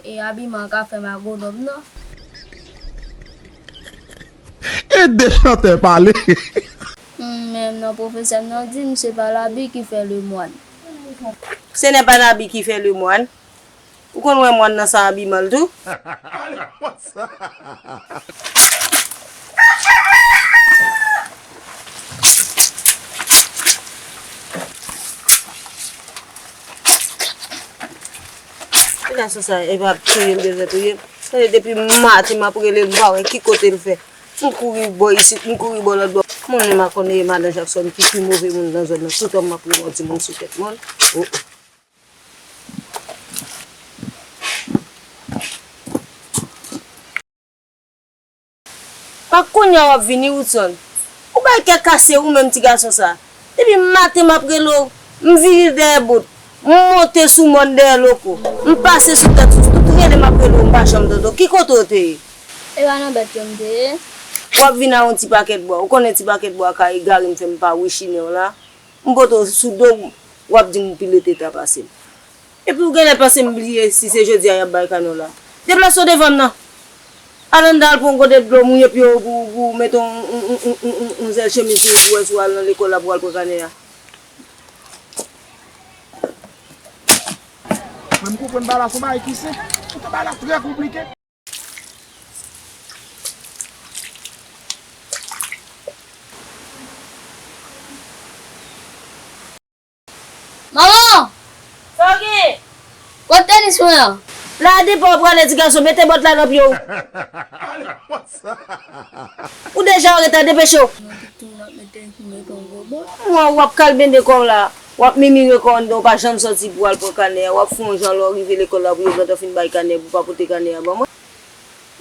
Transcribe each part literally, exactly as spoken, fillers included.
e abiman ka fè m agonòm, non. Ede chantè pale. Hmm, men non, pwofesè m nan di m se pa labi ki fè lemwàn. Ce n'est pas l'habit qui fait le moine. Ou konn wè mòn nan sa abiman l tou? Ti gason sa, e pa touye l bezwen touye l. Tande, depi maten m ap rele l, m pa wè ki kote l fè. M kouri bò isit, m kouri bò lòt bò. Moun li m a konnen e madan Jackson ki pi move moun nan zòn nan. Tout an m ap rele yon timoun sou tèt moun. Oh, oh. Ak kounye a w ap vini, Woodson. Ou bay kè kase ou menm ti gason sa. Depi maten m ap rele w, m vire dèyè bot, m monte sou mòn dèyè loko, m pase sou tèt sous, tout rele m ap rele w, m pa janm tande w. Ki kote w te ye? E pa nan bèt yo m te ye. W ap vin a yon ti pakèt bwa. Ou konnen ti pakèt bwa ka egare m fè m pa wichinen w la. M pote w sou do w, w ap di m w pi lete ta pase m. Epi w genlè panse m bliye si se jodi a y ap bay kanè w la. Deplase w devan m nan. Al anndan al pran yon godet dlo mouye pye w pou, pou w mete yon, yon, yon, yon, yon, yon zèl chemiz sou ou pou w wè si w al nan lekòl la pou w al pran kanè a. Mwen m konprann bagay la se yon bagay ki senp. Poutan bagay la trè konplike. Manman! Sa w gen? Kot tenis mwen an? La depi w prale ti gason, mete bòt la nan pye w. Ou deja an reta, depeche w. Mwen w ap kalbende kò w la, w ap mimire kò w anndan, w pa janm sòti pou w al pran kanè a, w ap fè yon jan lè w rive lekòl la pou yo gentan fin bay kanè pou w pa pote kanè a ban mwen.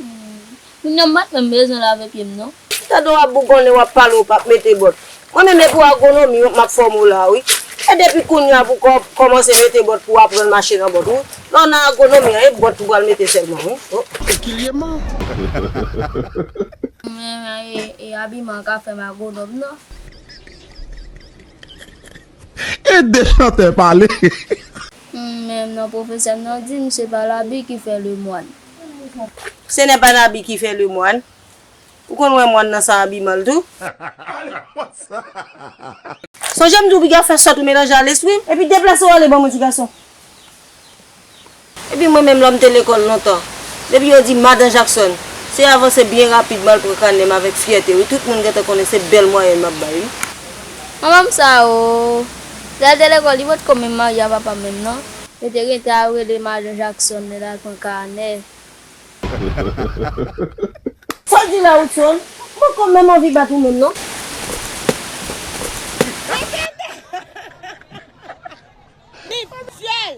Hmm. Moun nan m pa t menm bezwen lave pye m non. Tande w ap bougonnen, w ap pale, w p ap mete bòt. Mwen menm e pou agonomi m ap fòme w la wi. E depi kounye a pou kò-, kòmanse mete bòt pou w aprann mache nan bòt wi. Lè w nan agonomi an, e bòt ou pral mete sèlman wi. Oh. Kilyeman. Men, men, e, e abiman ka fè m agonòm non. Ede chantè pale. Hmm, men non, pwofesè m nan di m se pa labi ki fè lemwàn. Ce n'est pas l'habit qui fait le moine. Ou konn wè mòn nan sa abiman l tou? Sonje m di w piga fè sòt ou melanje a lespri m, epi deplase w ale ban mwen ti gason. Epi mwen menm lè m te lekòl lontan, depi yo di madan Jackson, se avanse byen rapid m al pran kanè m avèk fyète wi, tout moun gentan konnen se bèl mwayèn m ap bay wi. Manman m sa o, lè l te lekòl li potko menm marye a papa m menm non. Yo te gentan ap rele madan Jackson lè l al pran kanè. Sa w di la Woodson? M poko menm anvi bat ou menm non. Ni fyèl.